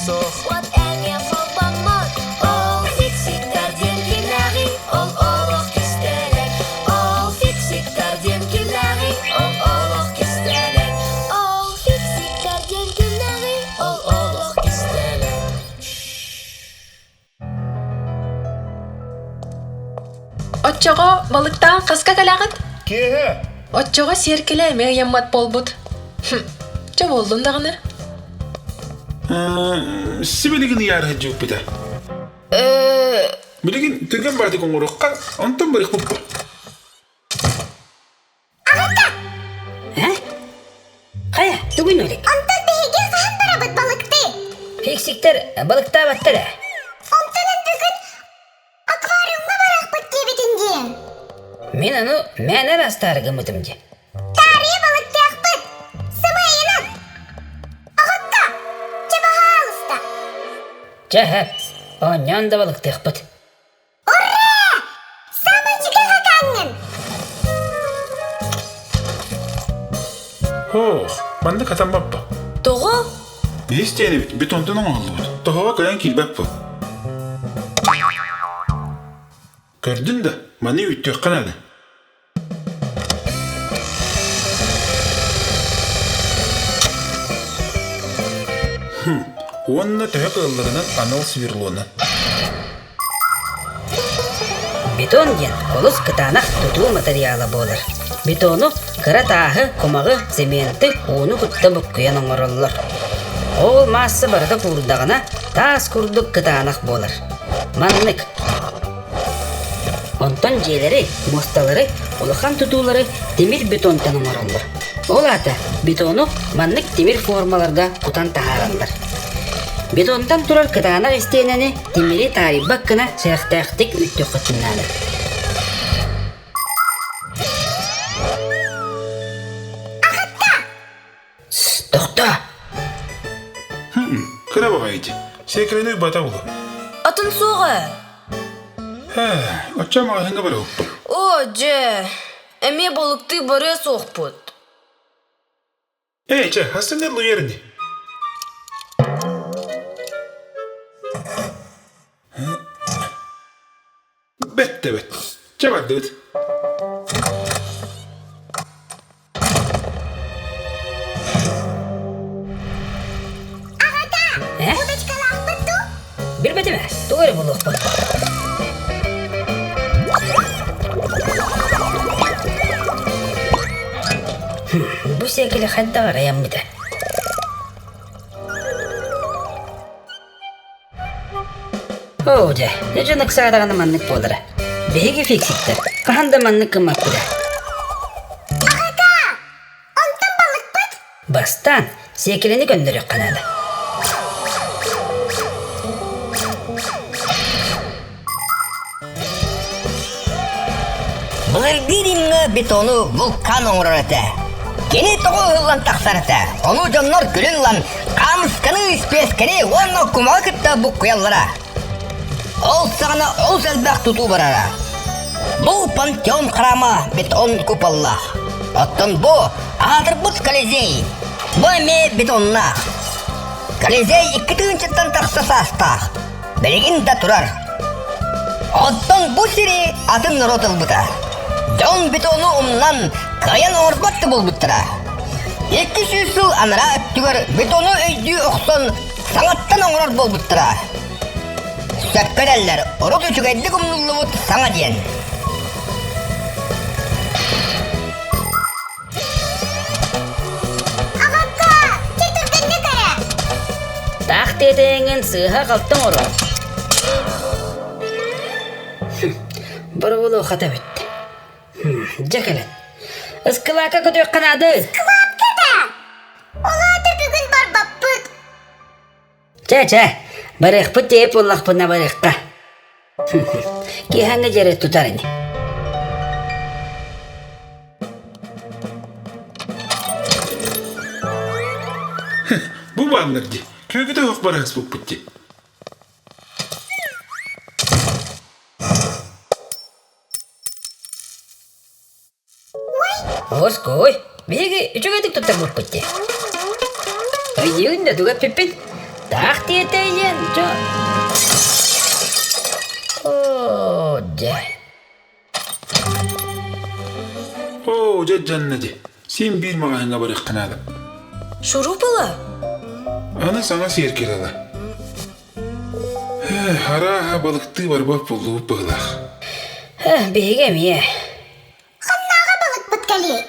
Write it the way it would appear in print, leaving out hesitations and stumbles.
суох. Уот эмиэ холбоммот. Ол фиксиктэр диэн кимнээҕий? Ол олох кистэлэҥ. Ол фиксиктэр диэн кимнээҕий? Ол олох кистэлэҥ. Ол фиксиктэр диэн кимнээҕий? Ол олох кистэлэҥ. Оччоҕо балыктаан хаска кэлэҕит? Киэһэ. Оччоҕо сиэркилэ эмиэ ыйаммат буолбут. Хм, чэ буоллун даҕаны. Сибилигин ыйаары сылдьыбыппыта. Билигин түргэн баатык оҥоруохха, онтон барыахпыт. Э? Хайа, тугун өлүк? Онтон биһиги хаһан барабыт балыктыы? Фиксиктэр балыктаабаттар ээ. Онтон эн бүгүн аквариумҥа барахпыт диэбитин дии. Мин ону мээнэ ыраастаары гыммытым дии. Таарыйа балыктыахпыт. Сымыйынан. Оҕокко, чэ баһаалыста. Чэ, оонньоон да балыктыахпыт. Ура! Самый үчүгэй хакаҥҥын! Ох, манна хатаммаппа. Тоҕо? Биһис диэнибит бетонтан оҥоһуллубут. Тоһоҕо кыайан киирбэт бу. Көрдүн да, маны үүттүөххэ наада. Уонна төһө кыалларынан анал сверлоны. Бетон диэн олус кытаанах тутуу матырыйаала буолар. Бетону кыра тааһы, кумаҕы, цементы, ууну кытта буккуйан оҥороллор. Ол маасса барыта куурдаҕына, таас курдук кытаанах буолар. Маннык Онтон дьиэлэри, муосталары, улахан тутуулары тимир бетонтан оҥороллор. Ол аата бетону маннык тимир формаларга кутан таһаараллар. Бетонтан турар кытаанах истиэнэни тимири таарыйбат гына сэрэхтээхтик үттүөххүтүн наада. Тохтоо! Кыра баҕайы ити. Сиэкирэни уйбата буолуо. Атын суох ээ. Ээ, оччо маҕаһыыҥҥа барыахпыт. Оо, дьэ, эмиэ балыктыы барыа суохпут. Эй, чэ, хастан луйар ини. Бэт да бэт. Чэ бардыбыт. Аҕата, Э? удочкалаахпыт дуу? Билбэтим ээ, тугу эрэ булуохпут. Бу сиэкилэ хайдах арайаммыта? Оо дьэ, дьон ыксаатаҕына маннык буолара. Биһиги фиксиктэр хаһан да маннык гыммаппыт ээ. Аҕата, онтон балыкпыт? Бастаан сиэкилэни көннөрүөххэ наада. Былыргы Римҥэ бетону вулкан оҥорор этэ. Кини тоҕо ыһыллан тахсар этэ. Ону дьоннор күлүн ылан хаамысканы, испиэскэни уонна кумаҕы кытта буккуйаллара. Ол саҕана олус элбэх тутуу барара. Бу пантеон храма бетон куполлаах. Оттон бу аатырбыт Колизей. Бу эмиэ бетоннаах. Колизей 2 тыһыынчаттан тахса саастаах. Билигин да турар. Оттон бу сири атын норуот ылбыта. Дьон бетону умнан, кыайан оҥорбот да буолбуттара. 200 сыл анараа өттүгэр бетону өйдүү охсон, саҥаттан оҥорор буолбуттара. Сөпкө этэллэр, урут үчүгэйдик умнуллубут саҥа диэн. Аҕакка, чэ түргэнник эрэ. Таах тиэтэйэҥҥин сыыһа-халты оҥорор. Боробулуоха да бүттэ. Дьэ кэлэн. Ыскылаакка көтүөххэ наада. Ыскылаатка да! Ол аата бүгүн барбаппыт. Чэ-чэ, барыахпыт диэбит буоллахпына барыахха. Киэһээҥҥи дьиэри тутар ини. Бу бааллар дии. Күөгүтэ оһох барыһыспыппыт дии. Оскуой, биһиги үчүгэйдик туттарбыппыт дии. Өйдүүгүн да тугу эппиппин? Таах тиэтэйиэн, чо. Оо, дьэ. Оо, дьэ дьанна дьэ. Син биир маҕаһыыҥҥа барыахха наада. Шурупала? Аны саҥа сиэркилэ ыла. Арааһа балыктыы барбат буоллубут быһыылаах. Биһиги эмиэ. Ханнааҕы балыкпыт кэлиэй?